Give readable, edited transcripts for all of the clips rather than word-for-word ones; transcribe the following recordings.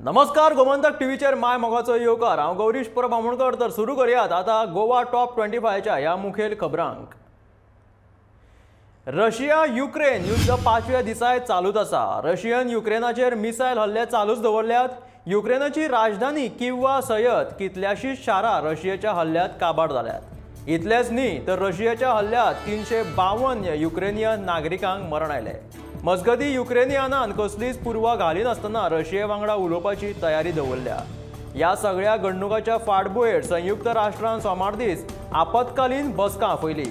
नमस्कार, गोमंतक टीव्हीचेर my मोगाचो येवकार. हांव गौरीश परब आमोणकर. तर सुरू करूयात आता गोवा टॉप 25च्या ह्या मुखेल खबरांक. रशिया युक्रेन युद्ध पांचव्या दिसाय चालूच आसा. रशियन युक्रेनाचेर मिसायल हल्ले चालूच दवरल्यात. युक्रेनाची राजधानी किवा सयत कितल्याशीच शारां रशियेच्या हल्ल्यात काबार जाल्यात. इतलेंच न्ही तर रशियेच्या हल्ल्यात 352 युक्रेनियन नागरिकांक मरण आयलें. मजगती युक्रेनियनान कसलीच पुर्वा घालिनासतना रशिये वांगडा उलोवपाची तयारी दवरल्या. ह्या सगळ्या घडणुकाच्या फाटभुंयेर संयुक्त राष्ट्रान सोमार दीस आपत्कालीन बसका आपयली.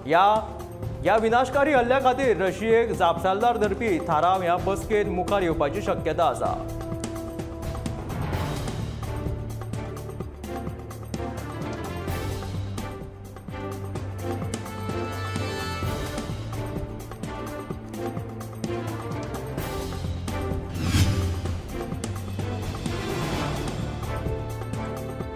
ह्या विनाशकारी हल्ल्या खातीर रशियेक जापसालदार धरपी थाराव ह्या बसकेंत मुखार येवपाची शक्यता आसा.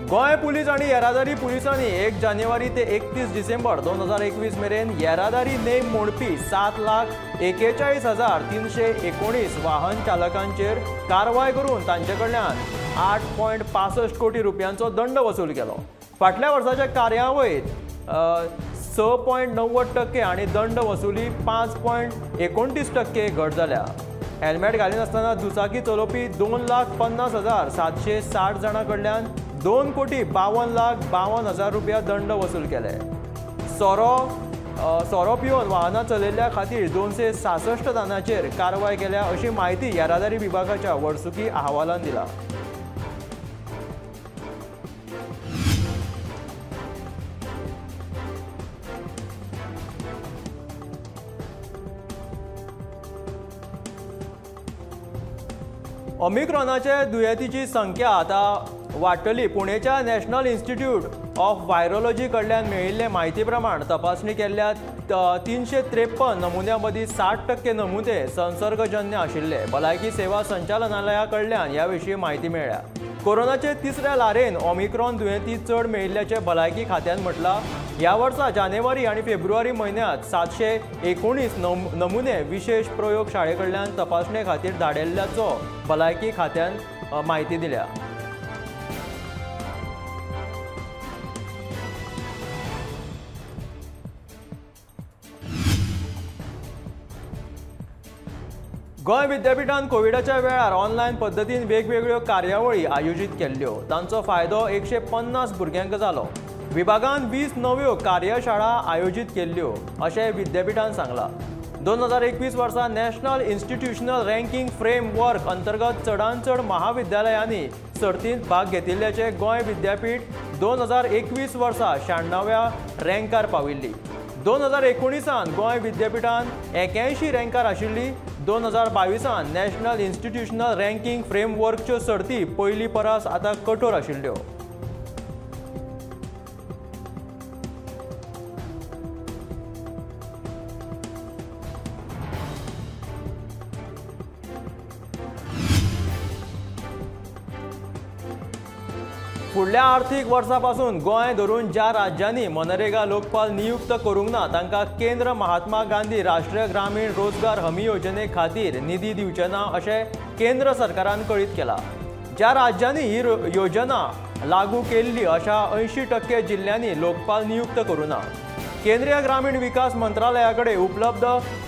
गोंय पुलीस आनी येरादारी पुलिसांनी 1 जानेवारी ते 31 डिसेंबर 2021 मेरेन येरादारी नेम मोडपी 7,41,319 वाहन चालकांचेर कारवाय करून तांचे कडल्यान 8.65 कोटी रुपयांचो दंड वसूल केलो. फाटल्या वर्साच्या कार्यावळीत 6.90% आनी दंड वसुली 5.29% घट जाल्या. हेल्मेट घालिनासतना दुचाकी चलोवपी 2,50,760 जाणां कडल्यान 2,52,52,000 रुपया दंड वसूल केले. सोरो पिवन वाहनां चलयल्ल्या खातीर 266 जाणांचेर कारवाय केल्या अशी म्हायती येरादारी विभागाच्या वर्सुकी अहवालान दिला. ओमिक्रॉनाचे दुयेंतीची संख्या आतां वाडटली. पुणेच्या नॅशनल इन्स्टिट्यूट ऑफ व्हायरोलॉजी कडल्यान मेळिल्ले म्हायती प्रमाण तपासणी केल्ल्या 353 नमुन्यां मदीं 60% नमुने संसर्गजन्य आशिल्ले. भलायकी सेवा संचालनालया कडल्यान ह्या विशीं म्हायती मेळ्ळ्या. कोरोनाचे तिसऱ्या ल्हारेन ओमिक्रॉन दुयेंती चड मेळिल्ल्याचें भलायकी खात्यान म्हटलां. ह्या वर्सा जानेवारी आनी फेब्रुवारी म्हयन्यांत 719 नमुने विशेश प्रयोग शाळे कडल्यान तपासणे खातीर धाडिल्ल्याचो भलायकी खात्यान म्हायती दिल्या. गोंय विद्यापीठान कोविडाच्या वेळार ऑनलायन पद्दतीन वेगवेगळ्यो कार्यावळी आयोजीत केल्ल्यो. तांचो फायदो 150 भुरग्यांक जालो. विभागान 20 नव्यो कार्यशाळा आयोजीत केल्ल्यो अशें विद्यापीठान सांगलां. 2021 वर्सा नॅशनल इन्स्टिट्युशनल रँकिंग फ्रेमवर्क अंतर्गत चडांत चड महाविद्यालयांनी सर्तींत भाग घेतिल्ल्याचें गोंय विद्यापीठ 2021 वर्सा 96व्या रँकार पाविल्ली. 2019 गोंय विद्यापीठान 81 रँकार आशिल्ली. 2022 नॅशनल इन्स्टिट्युशनल रँकिंग फ्रेमवर्कच्यो सर्ती पयली परस आतां कठोर आशिल्ल्यो. फुडल्या आर्थीक वर्सा पासून गोंय धरून ज्या राज्यांनी मनरेगा लोकपाल नियुक्त करूंक ना तांकां केंद्र महात्मा गांधी राष्ट्रीय ग्रामीण रोजगार हमी योजने खातीर निधी दिवचे ना अशें केंद्र सरकारान कळीत केलां. ज्या राज्यांनी ही योजना लागू केल्ली अशा 80% जिल्ल्यांनी लोकपाल नियुक्त करूं ना. केंद्रीय ग्रामीण विकास मंत्रालया कडेन उपलब्ध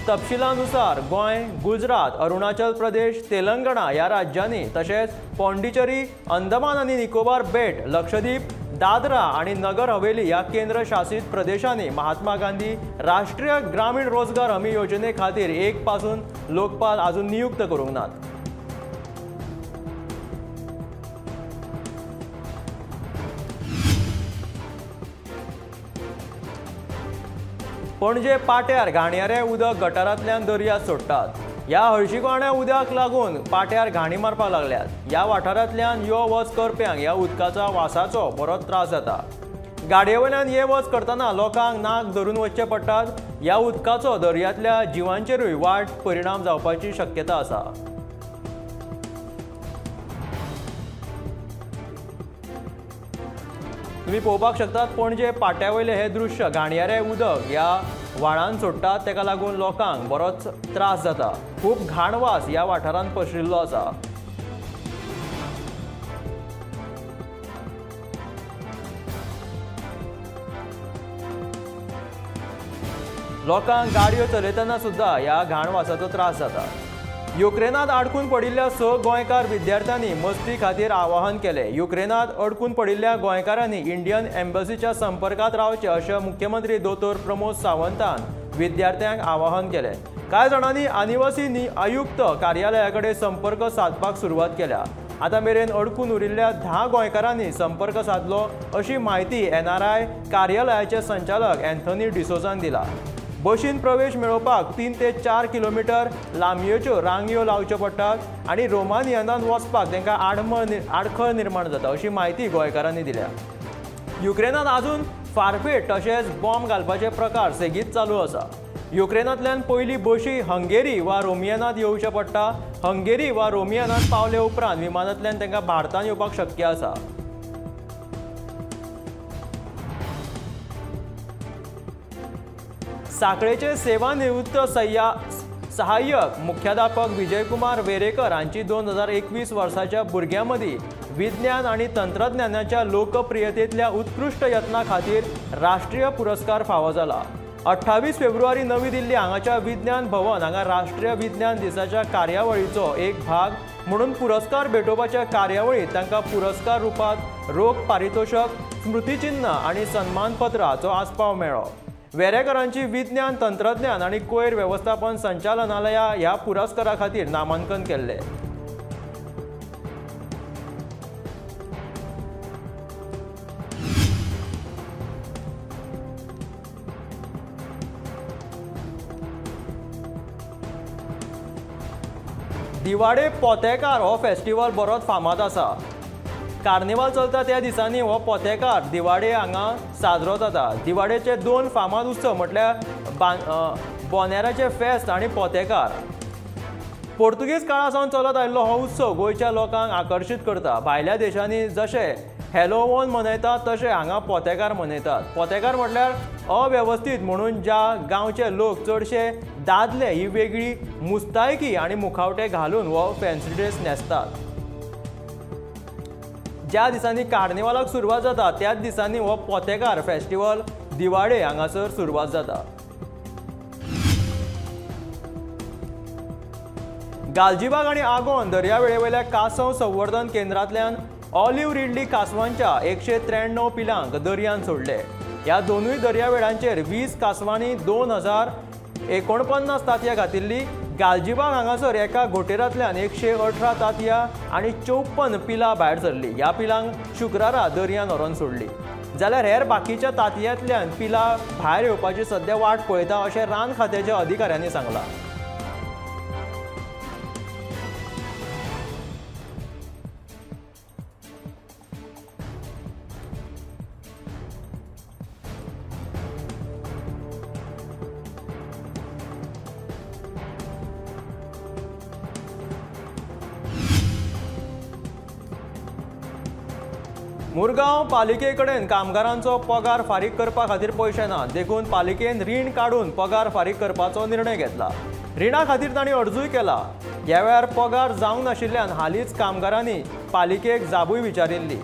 तपशिलानुसार गोंय, गुजरात, अरुणाचल प्रदेश, तेलंगणा ह्या राज्यांनी तशेंच पॉंडिचेरी, अंदमान आनी निकोबार बेट, लक्षद्वीप, दादरा आनी नगर हवेली ह्या केंद्र शासित प्रदेशांनी महात्मा गांधी राष्ट्रीय ग्रामीण रोजगार हमी योजने खातीर 1 पासून लोकपाल अजून नियुक्त करूंक नात. पणजे पाट्यार घाणयारें उदक गटारांतल्यान दर्यांत सोडटात. ह्या हळशिकाण्या उदकाक लागून पाट्यार घाणी मारपाक लागल्यात. ह्या वाठारांतल्यान यो वच करप्यांक ह्या उदकाच्या वासाचो बरोच त्रास जाता. गाडयेवयल्यान ये वच करतना लोकांक नाक धरून वचचें पडटात. ह्या उदकाचो दर्यांतल्या जिवांचेरूय वायट परिणाम जावपाची शक्यता आसा. तुम्ही पळोवपाक शकतात पणजे पाट्या वयलें हें दृश्य. घाणयारें उदक ह्या व्हाळान सोडटात, ताका लागून लोकांक बरोच त्रास जाता. खूब घाण वास ह्या वाठारांत पसरिल्लो आसा. लोकांक गाडयो चलयतना सुद्दां ह्या घाण वासाचो त्रास जाता। युक्रेनात अडकून पडिल्ल्या 6 गोंयकार विद्यार्थ्यांनी मस्ती खातीर आवाहन केलें। युक्रेनात अडकून पडिल्ल्या गोंयकारांनी इंडियन एम्बसीच्या संपर्कात रावचें अशें मुख्यमंत्री दोतोर प्रमोद सावंतान विद्यार्थ्यांक आवाहन केलें। कांय जाणांनी आदिवासी आयुक्त कार्यालया कडेन संपर्क सादपाक सुरवात केल्या। आतां मेरेन अडकून उरिल्ल्या 10 गोंयकारांनी संपर्क सादलो अशी म्हायती एनआरआय कार्यालयाचे संचालक अँथनी डिसोजान दिला। बशीन प्रवेश मेळोवपाक 3 ते 4 किलोमिटर लांबयेच्यो रांगयो लावच्यो पडटात आनी रोमानियनान वचपाक तांकां आडखळ निर्माण जाता अशी म्हायती गोंयकारांनी दिल्या। युक्रेनान अजून फारपेट तशेंच बॉम्ब घालपाचे प्रकार सेगीत चालू आसा। युक्रेनांतल्यान पयली बशी हंगेरी वा रोमियनात येवचें पडटा। हंगेरी वा रोमियनात पावले उपरांत विमानांतल्यान तांकां भारतांत येवपाक शक्य आसा। साखळेचे सेवानिवृत्त सहाय्यक मुख्याध्यापक विजयकुमार वेरेकर हांची 2021 वर्साच्या भुरग्यां मदीं विज्ञान आनी तंत्रज्ञानाच्या लोकप्रियतेंतल्या उत्कृश्ट यत्ना खातीर राष्ट्रीय पुरस्कार फावो जाला। 28 फेब्रुवारी नवी दिल्ली हांगाच्या विज्ञान भवन हांगा राष्ट्रीय विज्ञान दिसाच्या कार्यावळीचो एक भाग म्हणून पुरस्कार भेटोवपाच्या कार्यावळींत तांकां पुरस्कार रुपांत रोख पारितोषक, स्मृतिचिन्ह आनी सन्मानपत्र हाचो आस्पाव मेळ्ळो। वेरेकरांची विज्ञान, तंत्रज्ञान आनी कोयर वेवस्थापन संचालनालया ह्या पुरस्कारा खातीर नामांकन केल्लें। दिवाडे पोतेकार हो फेस्टिवल बरोच फामाद आसा। कार्निवाल चलता त्या दिसांनी हो पोतेकार दिवाडे हांगा साजरो जाता। दिवाडेचे 2 फामाद उत्सव म्हटल्यार बोनेराचे फेस्त आनी पोतेकार। पोर्तुगीज काळा सावन चलत आयिल्लो हो उत्सव गोंयच्या लोकांक आकर्शीत करता। भायल्या देशांनी जशें हॅलोवन मनयतात तशें हांगा पोतेकार मनयतात। पोतेकार म्हटल्यार अवेवस्थीत म्हणून ज्या गांवचे लोक चडशे दादले ही वेगळी मुस्तायकी आनी मुखावटे घालून हो फॅन्सी ड्रेस न्हेसतात। ज्या दिसांनी कार्निवालाक सुरवात जाता त्याच दिसांनी हो पोतेकार फेस्टिवल दिवाडे हांगासर सुरवात जाता। गालजीबाग आनी आगोंद दर्यावेळेवयल्या कासव संवर्धन केंद्रांतल्यान ऑलिव्ह रिडली कासवांच्या 193 पिलांक दर्यांत सोडले। ह्या दोनूय दर्यावेळांचेर 20 कासवांनी 2049 तांतयां घातिल्ली। गालजीबाग हांगासर एका घोटेरांतल्यान 118 तांतयां आनी 54 पिलां भायर सरली। ह्या पिलांक शुक्रारा दर्यांत व्हरून सोडली, जाल्यार हेर बाकीच्या तांतयांतल्यान पिलां भायर येवपाची सद्या वाट पळयता अशें रान खात्याच्या अधिकाऱ्यांनी सांगलां। मुरगांव पालिके कडेन कामगारांचो पगार फारीक करपा खातीर पयशे ना, देखून पालिकेन रीण काडून पगार फारीक करपाचो निर्णय घेतला। रिणा खातीर तांणी अर्जूय केला। ह्या वेळार पगार जावंक नाशिल्ल्यान हालींच कामगारांनी पालिकेक जाबूय विचारिल्ली।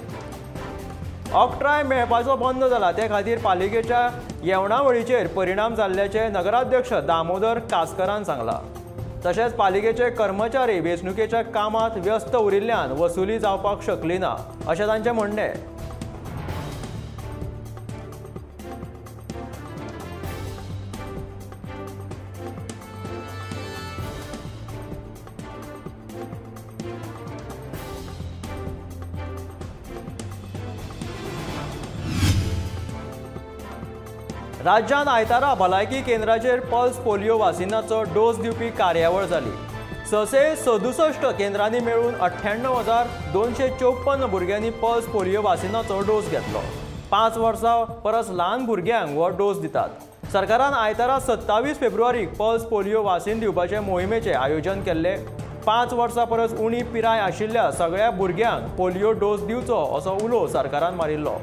ऑक्ट्राय मेळपाचो बंद जाला, ते खातीर पालिकेच्या येवणावळीचेर परिणाम जाल्ल्याचें नगराध्यक्ष दामोदर कासकरान सांगलां। तशेंच पालिकेचे कर्मचारी वेंचणुकेच्या कामांत व्यस्त उरिल्ल्यान वसुली जावपाक शकली ना अशें तांचें म्हणणें। राज्यांत आयतारा भलायकी केंद्राचेर पल्स पोलियो वासिनाचो डोस दिवपी कार्यावळ जाली। 667 केंद्रांनी मेळून 98,254 भुरग्यांनी पल्स पोलियो वासिनाचो डोस घेतलो। 5 वर्सां परस ल्हान भुरग्यांक हो डोस दितात। सरकारान आयतारा 27 फेब्रुवारीक पल्स पोलियो वासीन दिवपाचे मोहिमेचें आयोजन केल्लें। 5 वर्सां परस उणी पिराय आशिल्ल्या सगळ्या भुरग्यांक पोलियो डोस दिवचो असो उलो सरकारान मारिल्लो।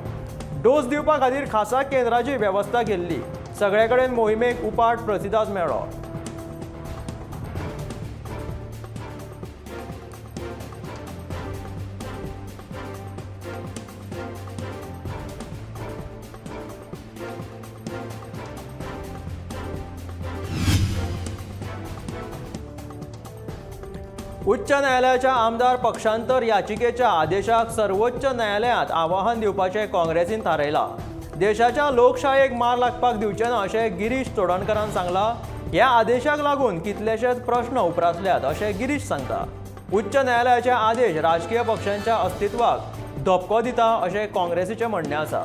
डोस दिवपा खातीर खासा केंद्राची वेवस्था केल्ली। सगळे कडेन मोहिमेक उपाट प्रतिसाद मेळ्ळो। उच्च न्यायालयाच्या आमदार पक्षांतर याचिकेच्या आदेशाक सर्वोच्च न्यायालयांत आवाहन दिवपाचें काँग्रेसीन थारायलां. देशाच्या लोकशायेक मार लागपाक दिवचे ना अशें गिरीश चोडणकारान सांगलां. ह्या आदेशाक लागून कितलेशेच प्रश्न उप्रासल्यात अशें गिरीश सांगता. उच्च न्यायालयाचे आदेश राजकीय पक्षांच्या अस्तित्वाक धपको दिता अशें काँग्रेसीचें म्हणणें आसा.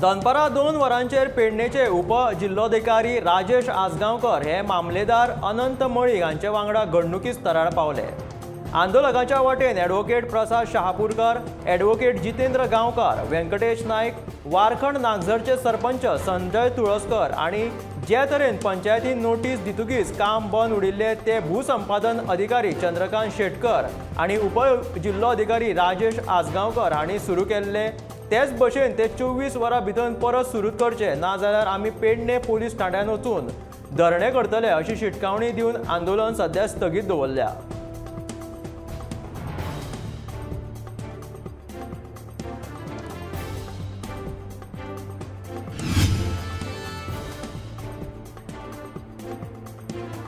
दनपारां 2 वरांचेर पेडणेचे उपजिल्लोधिकारी राजेश आजगांवकर हे मामलेदार अनंत मळीक हांचे वांगडा घडणुकी स्थळार पावले. आंदोलकाच्या वाटेन ॲडव्होकेट प्रसाद शहापूरकर, ॲडव्होकेट जितेंद्र गांवकार, व्यंकटेश नायक, वारखंड नागझरचे सरपंच संजय तुळसकर आनी जे तरेन पंचायतीन नोटीस दितकीच काम बंद उडिल्ले ते भूसंपादन अधिकारी चंद्रकांत शेटकर आनी उपजिल्लोधिकारी राजेश आजगांवकर हांणी सुरू केल्ले तेच भशेन ते 24 वरां भितर परत सुरू करचे ना जाल्यार आमी पेडणे पोलीस ठाण्यान वचून धरणे करतले अशी शिटकावणी दिवन आंदोलन सध्या स्थगीत दवरल्या.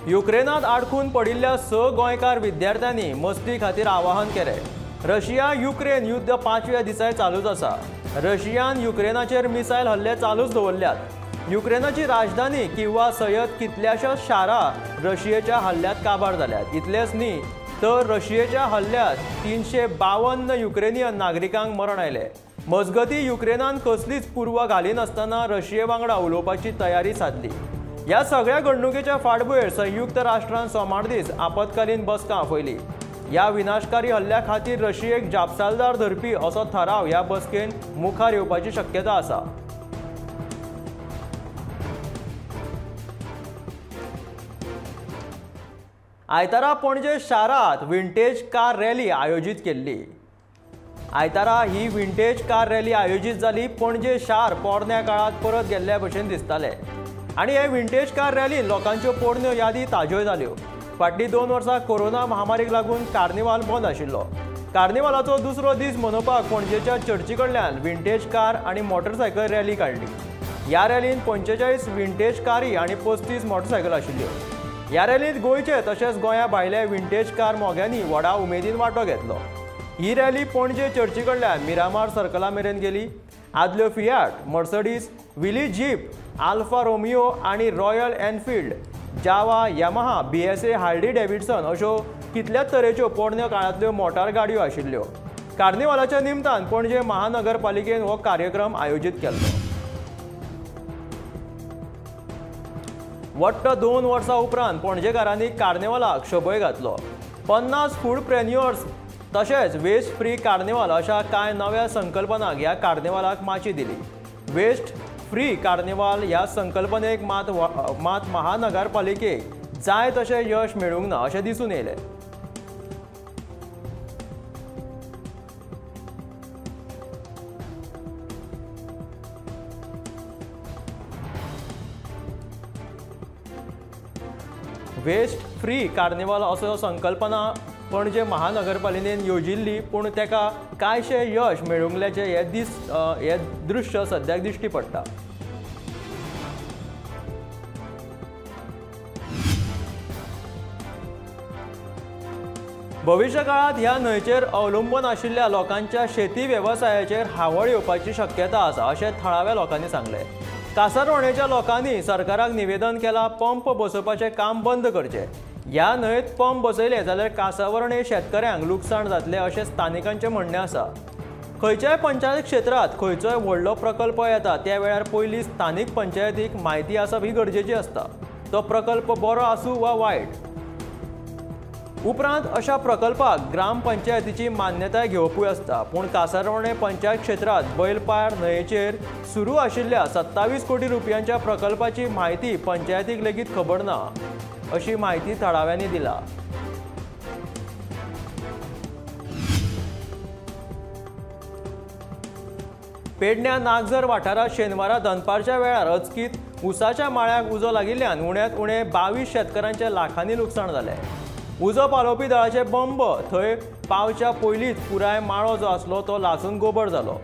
युक्रेनात आडखून पडिल्ल्या 6 गोंयकार विद्यार्थ्यांनी मस्ती खातीर आवाहन केलें. रशिया युक्रेन युद्ध 5व्या दिसाय चालूच आसा. रशियान युक्रेनाचेर मिसायल हल्ले चालूच दवरल्यात. युक्रेनाची राजधानी किंवा सयत कितल्याशाच शारां रशियेच्या हल्ल्यात काबार जाल्यात. इतलेंच न्ही तर रशियेच्या हल्ल्यात 352 युक्रेनियन नागरिकांक मरण आयलें. मजगतीं युक्रेनान कसलीच पूर्व घालिनासतना रशिये वांगडा उलोवपाची तयारी सादली. ह्या सगळ्या घडणुकेच्या फाटभुंयेर संयुक्त राष्ट्रान सोमार दीस आपत्कालीन बसका आपयली. ह्या विनाशकारी हल्ल्या खातीर रशियेक जापसालदार धरपी असो थाराव ह्या बसकेन मुखार येवपाची शक्यता आसा. आयतारा पणजे शारांत विंटेज कार रॅली आयोजीत केल्ली. आयतारा ही विंटेज कार रॅली आयोजीत जाली. पणजे शार पोरण्या काळांत परत गेल्ल्या भशेन दिसतालें आनी हे विंटेज कार रॅलीन लोकांच्यो पोरण्यो यादी ताज्यो जाल्यो. फाटलीं 2 वर्सां कोरोना महामारीक लागून कार्निवाल बंद आशिल्लो. कार्निवालाचो दुसरो दीस मनोवपाक पणजेच्या चर्ची कडल्यान विंटेज कार आनी मोटरसायकल रॅली काडली. ह्या रॅलीन 45 विंटेज कारी आनी 35 मोटरसायकल आशिल्ल्यो. ह्या रॅलींत गोंयचे तशेंच गोंया भायले विंटेज कार मोग्यांनी व्हडा उमेदीन वांटो घेतलो. ही रॅली पणजे चर्ची कडल्यान मिरामार सर्कला मेरेन गेली. आदल्यो Fiat, Mercedes, Willys jeep, Alfa Romeo आनी Royal Enfield, Jawa, Yamaha, BSA, Harley Davidson अश्यो कितल्याच तरेच्यो पोरण्या काळांतल्यो मोटार गाडयो आशिल्ल्यो. कार्निवालाच्या निमतान पणजे महानगरपालिकेन हो कार्यक्रम आयोजीत केल्लो. वट्ट 2 वर्सां उपरांत पणजेकारांनी कार्निवालाक शबय घातलो. 50 फूड प्रेन्युअर्स तशेंच वेस्ट फ्री कार्निवाल अशा कांय नव्या संकल्पनांक ह्या कार्निवालाक माची दिली. वेस्ट फ्री कार्निवाल ह्या संकल्पनेक मात महानगरपालिकेक जाय तशें यश मेळूंक ना अशें दिसून येयलें. वेस्ट फ्री कार्निवाल असो संकल्पना पणजे महानगरपालिकेन योजिल्ली, पूण तेका कांयशें यश मेळूंकल्याचें हे दृश्य सद्याक दिश्टी पडटा. भविश्य काळांत ह्या न्हंयचेर अवलंबून आशिल्ल्या लोकांच्या शेती वेवसायाचेर हावळ येवपाची शक्यता आसा अशें थळाव्या लोकांनी सांगलें. कासारवर्णेच्या लोकांनी सरकाराक निवेदन केलां, पंप बसोवपाचें काम बंद करचें. ह्या न्हंयेत पंप बसयले जाल्यार कासावर्णे शेतकऱ्यांक लुकसाण जातलें अशें स्थानिकांचें म्हणणें आसा. खंयच्याय पंचायत क्षेत्रांत खंयचोय व्हडलो प्रकल्प येता त्या वेळार पयलीं स्थानीक पंचायतीक म्हायती आसप ही गरजेची आसता. तो प्रकल्प बरो आसूं वा वायट. उपरांत अशा प्रकल्पाक ग्रामपंचायतीची मान्यताय घेवपूय आसता. पूण कासारवर्णे पंचायत क्षेत्रांत बैलपार न्हंयेचेर सुरू आशिल्ल्या 27 कोटी रुपयांच्या प्रकल्पाची म्हायती पंचायतीक लेगीत खबर ना अशी म्हायती थळाव्यांनी दिला. पेडण्या नागझर वाठारांत शेनवारा दनपारच्या वेळार अचकीत उसाच्या माळ्याक उजो लागिल्ल्यान उण्यांत उणे 22 शेतकारांचे लाखांनी लुकसाण जालें। उजो पालोवपी दळाचे बंब थंय पावच्या पयलींच पुराय माळो जो आसलो तो लासून गोबर जालो।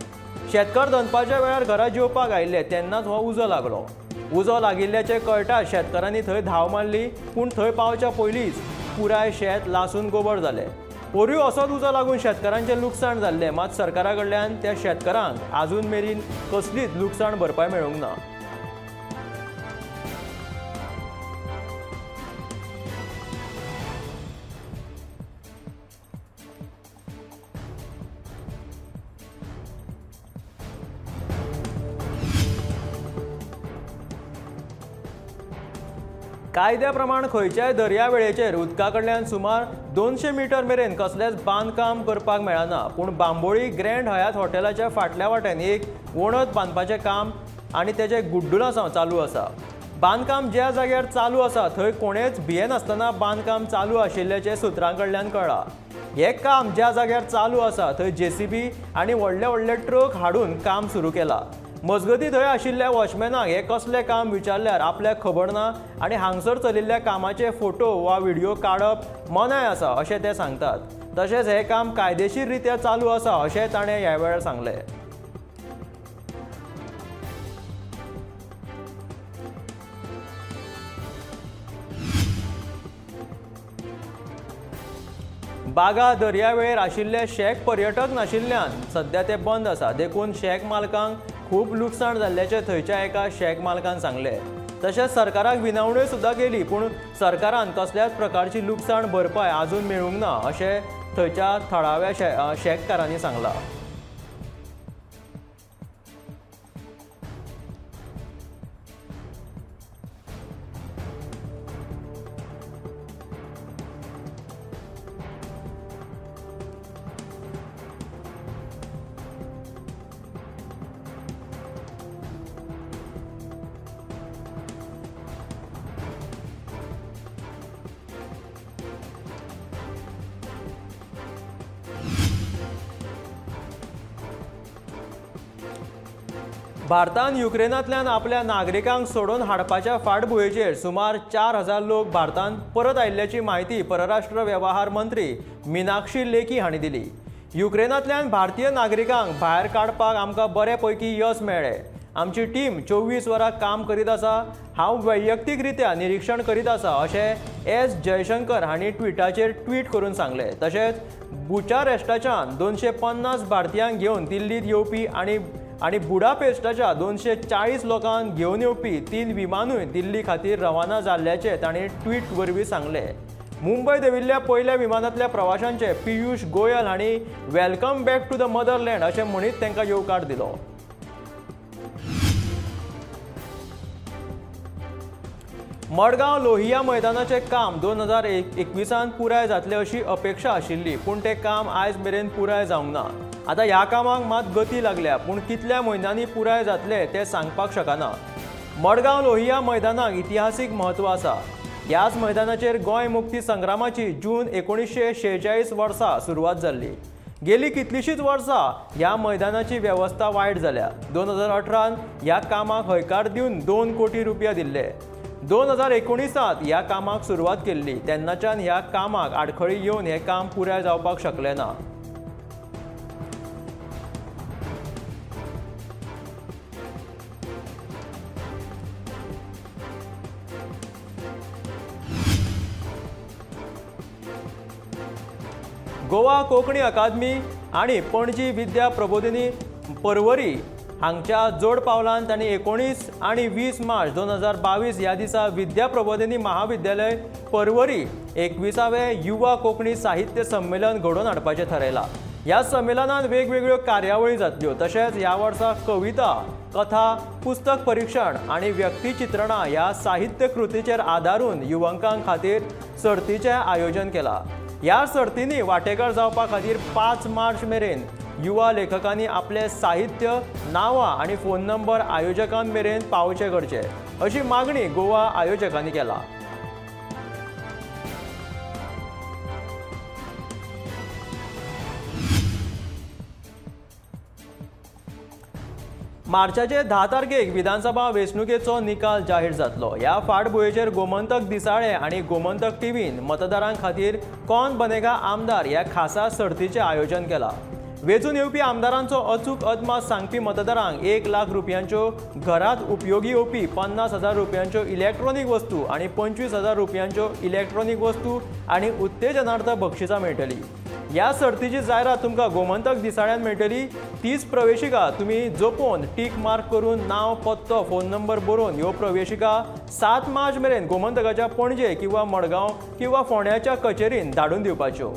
शेतकार दनपारच्या वेळार घरा जेवपाक आयिल्ले तेन्नाच हो उजो लागलो। उजो लागिल्ल्याचें कळटाच शेतकारांनी थंय धांव मारली, पूण थंय पावच्या पयलींच पुराय शेत लासून गोबर जालें। पोरूय असोच उजो लागून शेतकारांचें लुकसाण जाल्लें, मात सरकारा कडल्यान त्या शेतकारांक आजून मेरेन कसलीच लुकसाण भरपाय मेळूंक ना। कायद्या प्रमाण खंयच्याय दर्यावेळेचेर उदका कडल्यान सुमार 200 मिटर मेरेन कसलेंच बांदकाम करपाक मेळना, पूण बांबोळी ग्रँड हयात हॉटेलाच्या फाटल्या वाटेन एक वणत बांदपाचें काम आनी तेजें गुड्डुलासांव चालू आसा। बांदकाम ज्या जाग्यार चालू आसा थंय कोणेच भियेनासतना बांदकाम चालू आशिल्ल्याचें सुत्रां कडल्यान कळ्ळां। हें काम ज्या जाग्यार चालू आसा थंय जेसीबी आनी व्हडले व्हडले ट्रक हाडून काम सुरू केलां। मजगती थंय आशिल्ल्या वॉचमॅनाक हें कसलें काम विचारल्यार आपल्याक खबर ना आनी हांगसर चलिल्ल्या कामाचे फोटो वा व्हिडिओ काडप मनाय आसा अशें ते सांगतात। तशेंच हें काम कायदेशीर रित्या चालू आसा अशें ताणें ह्या वेळार सांगलें। बागा दर्यावेळेर आशिल्ले शॅक पर्यटक नाशिल्ल्यान सद्या ते बंद आसा, देखून शॅक मालकांक खूब लुकसाण जाल्ल्याचें थंयच्या एका शॅक मालकान सांगलें। तशेंच सरकाराक विनवण्यो सुद्दां केली, पूण सरकारान कसल्याच प्रकारची लुकसाण भरपाय आजून मेळूंक ना अशें थंयच्या थळाव्या शॅककारांनी सांगलां। भारतान युक्रेनांतल्यान आपल्या नागरिकांक सोडून हाडपाच्या फाटभुंयेचेर सुमार 4000 लोक भारतांत परत आयिल्ल्याची म्हायती परराष्ट्र वेव्हार मंत्री मीनाक्षी लेखी हांणी दिली। युक्रेनांतल्यान भारतीय नागरिकांक भायर काडपाक आमकां बरे पैकी यश मेळ्ळें। आमची टीम 24 वरां काम करीत आसा, हांव वैयक्तीक रित्या निरीक्षण करीत आसा अशें एस जयशंकर हांणी ट्विटाचेर ट्वीट करून सांगलें। तशेंच बुचारेस्टाच्यान 250 भारतीयांक घेवन दिल्लींत येवपी आनी बुडापेस्टाच्या 240 लोकांक घेवन येवपी 3 विमानूय दिल्ली खातीर रवाना जाल्ल्याचें तांणी ट्वीट वरवीं सांगलें। मुंबय देंविल्ल्या पयल्या विमानांतल्या प्रवाशांचे पियूष गोयल हांणी welcome back to the motherland अशें म्हणीत तांकां येवकार दिलो। मडगांव लोहिया मैदानाचें काम 2021 पुराय जातलें अशी अपेक्षा आशिल्ली, पूण तें काम आयज मेरेन पुराय जावंक ना। आतां ह्या कामाक मात गती लागल्या, पूण कितल्या म्हयन्यांनी पुराय जातलें तें सांगपाक शकना। मडगांव लोहिया मैदानाक इतिहासीक म्हत्व आसा। ह्याच मैदानाचेर गोंय मुक्ती संग्रामाची जून 1946 वर्सा सुरवात जाल्ली। गेली कितलीशींच वर्सां ह्या मैदानाची वेवस्था वायट जाल्या। 2018 ह्या कामाक हयकार दिवन 2 कोटी रुपया दिल्ले। 2019 ह्या कामाक सुरवात केल्ली, तेन्नाच्यान ह्या कामाक आडखळी येवन हें काम पुराय जावपाक शकलें ना। गोवा कोंकणी अकादमी आनी पणजी विद्या प्रबोधिनी परवरी हांगच्या जोड पावलान तांणी 19 आनी 20 मार्च 2022 ह्या दिसा विद्या प्रबोधिनी महाविद्यालय परवरी 21वें युवा कोंकणी साहित्य संमेलन घडोवन हाडपाचें थारायलां। ह्या संमेलनांत वेगवेगळ्यो कार्यावळी जातल्यो, तशेंच ह्या वर्सा कविता, कथा, पुस्तक परिक्षण आनी व्यक्तिचित्रणां ह्या साहित्य कृतीचेर आदारून युवकां खातीर सर्तीचें आयोजन केलां। ह्या सर्तींनी वांटेकार जावपा खातीर 5 मार्च मेरेन युवा लेखकांनी आपले साहित्य, नांवां आनी फोन नंबर आयोजकां मेरेन पावोवचे करचे अशी मागणी गोवा आयोजकांनी केला। मार्चाचे 10 तारखेक विधानसभा वेंचणुकेचो निकाल जाहीर जातलो। ह्या फाटभुंयेचेर गोमंतक दिसाळें आनी गोमंतक टीव्हीन मतदारां खातीर कोण बनेगा आमदार ह्या खासा सर्तीचें आयोजन केलां। वेंचून येवपी आमदारांचो अचूक अदमास सांगपी मतदारांक 1 लाख रुपयांच्यो घरांत उपयोगी येवपी 50,000 रुपयांच्यो इलेक्ट्रॉनीक वस्तू आनी 25,000 रुपयांच्यो इलेक्ट्रॉनीक वस्तू आनी उत्तेजनार्थ बक्षिसां मेळटली। ह्या सर्तीची जायरात तुमकां गोमंतक दिसाळ्यान मेळटली। 30 प्रवेशिका तुमी जोपोवन टीक मार्क करून नांव, पत्तो, फोन नंबर बरोवन ह्यो प्रवेशिका 7 मार्च मेरेन गोमंतकाच्या पणजे किंवा मडगांव किंवा फोंड्याच्या कचेरीन धाडून दिवपाच्यो।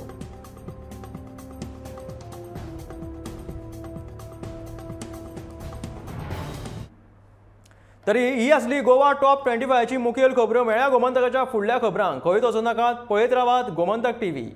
तरी ही आसली गोवा टॉप 25ची मुखेल खबरो। मेळ्या गोमंतकाच्या फुडल्या खबरांक खंयच वचूं नाकात, पळयत रावात गोमंतक टीव्ही।